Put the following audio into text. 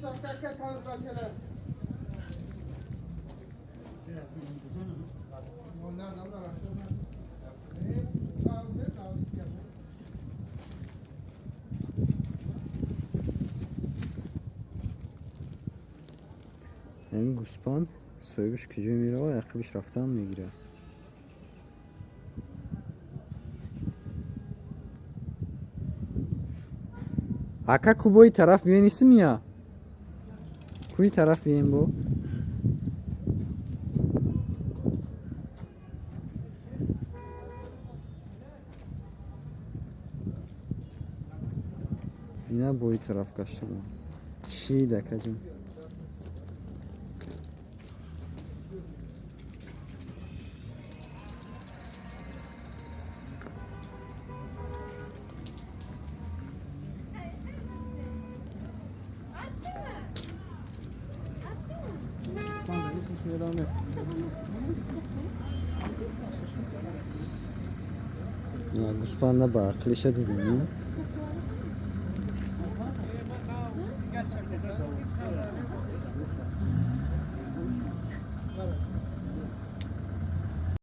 Ин гӯспанд соҳибаш куҷо меравад, ақибаш рафтан мегирад. Ака, ку бои тараф биё, нисимия, куи тараф бием бо. Ина бои тараф гаштам шид, акаҷон. Гӯспанда ба ақлиша дидем.